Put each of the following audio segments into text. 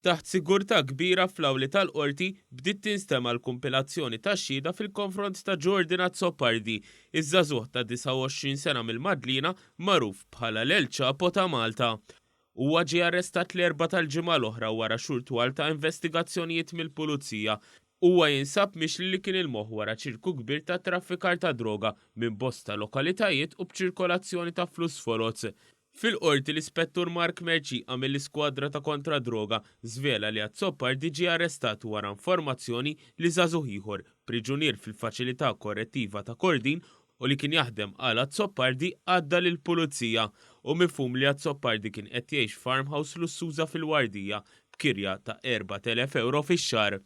Taħt sigurtà kbira fl-awli tal-Qorti bdiet tinstema' l-kumpilazzjoni tax-xhieda fil-konfront ta' Jordan Azzopardi, iż-żagħżugħ ta' 29 sena mill-Madliena magħruf bħala l-El Chapo ta' Malta. Huwa ġie arrestat l-Erbgħa tal-ġimgħa l-oħra wara xhur twal ta' investigazzjonijiet mill-Pulizija. Huwa jinsab mixli li kien il-moħħ wara ċirku kbir ta' traffikar ta' droga minn bosta lokalitajiet u b'ċirkolazzjoni ta' flus foloz. Fil-Qorti l-Ispettur Mark Mercieca mill-Iskwadra ta' Kontra Droga żvela li Azzopardi ġie arrestat wara informazzjoni li żagħżugħ ieħor, priġunier fil-Faċilità Korrettiva ta' Kordin u li kien jaħdem għal Azzopardi għadda lill-Pulizija. Hu mifhum li Azzopardi kien qed jgħix f'farmhouse lussuża fil-Wardija b'kirja ta' 4,000 ewro fix-xahar.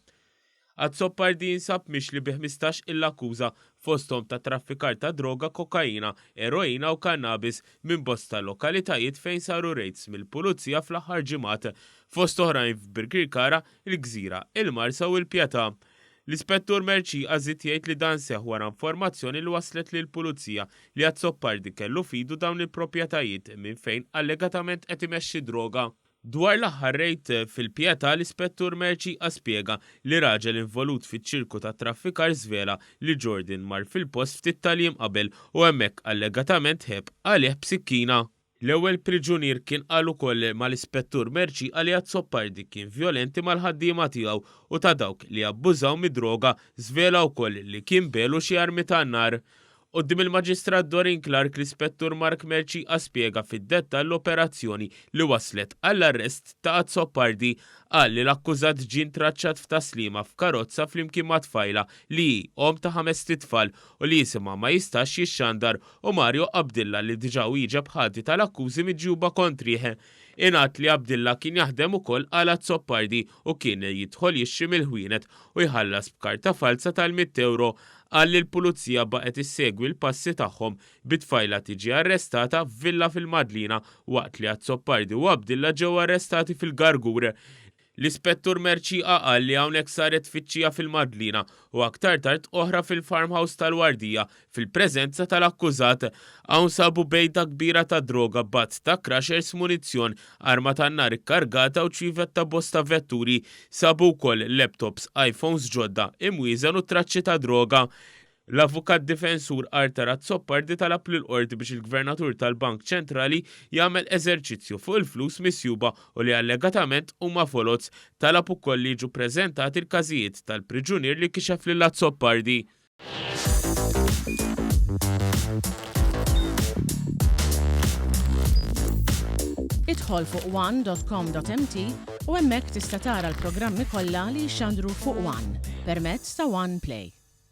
Azzopardi jinsab mixli bi 15 il akkuża, fosthom ta' traffikar ta' droga kokaina, eroina u kannabis minn bosta lokalitajiet fejn saru rejds mill-Pulizija fl-aħħar ġimgħat, fost oħrajn f'Birkirkara, il-Gżira, il-Marsa u l-Pietà. L-Ispettur Mercieca żied jgħid li dan seħħ wara informazzjoni li waslet lill-Pulizija li Azzopardi kellu f'idu dawn il-proprjetajiet minn fejn allegatament qed imexxi droga. Dwar l-aħħar rejd fil-Pietà, l-Ispettur Mercieca spjega li raġel involut fiċ-ċirku tat-traffikar żvela li Jordan mar fil-post ftit tal-jiem qabel u hemmhekk allegatament ħebb għalih b'sikkina. L-ewwel priġunier kien qal ukoll mal-Ispettur Mercieca li Azzopardi kien vjolenti mal-ħaddiema tiegħu u ta' dawk li abbużaw mid-droga. Żvela wkoll li kien begħlu xi armi tan-nar. Quddiem il-Maġistrat Doreen Clarke, l-Ispettur Mark Mercieca spjega fid-dettall l-operazzjoni li wasslet għall-arrest ta' Azzopardi. Qal li l-akkużat ġie ntraċċat f'Tas-Sliema f'karozza flimkien ma' tfajla li hi omm ta' ħamest itfal u li isimha ma jistax jixxandar u Mario Abdilla li diġà wieġeb ħati tal-akkużi miġjuba kontrih. Ingħad li Abdilla kien jaħdem ukoll għal Azzopardi u kien jidħol jixtri mill-ħwienet u jħallas b'karta falza tal-mitt ewro. Qal li l-Pulizija baqgħet issegwi l-passi tagħhom, bit-tfajla tiġi arrestata f'villa fil-Madlina waqt li Azzopardi u Abdilla ġew arrestati fil-Gargur. L-Ispettur Mercieca qal li hawnhekk saret tfittxija fil-Madlina u aktar tard oħra fil-farmhouse tal-Wardija fil-preżenza tal-akkużat. Hawn sabu bejta kbira ta' droga b'għadd ta' crushers, munizzjon, arma tan-nar ikkargata u ċwievet ta' bosta vetturi. Sabu wkoll laptops, iPhones ġodda, imwieżen u traċċi ta' droga. L-avukat difensur Arthur Azzopardi talab lill-Qorti biex il-Gvernatur tal-Bank Ċentrali jagħmel eżerċizzju fuq il-flus misjuba u li allegatament huma foloz. Talab ukoll li jiġu ppreżentati l-każijiet tal-priġunier li kixef lil Azzopardi. Idħol fuq one.com.mt u hemmhekk tista' tara l-programmi kollha li jixxandru fuq One permezz ta' One Play.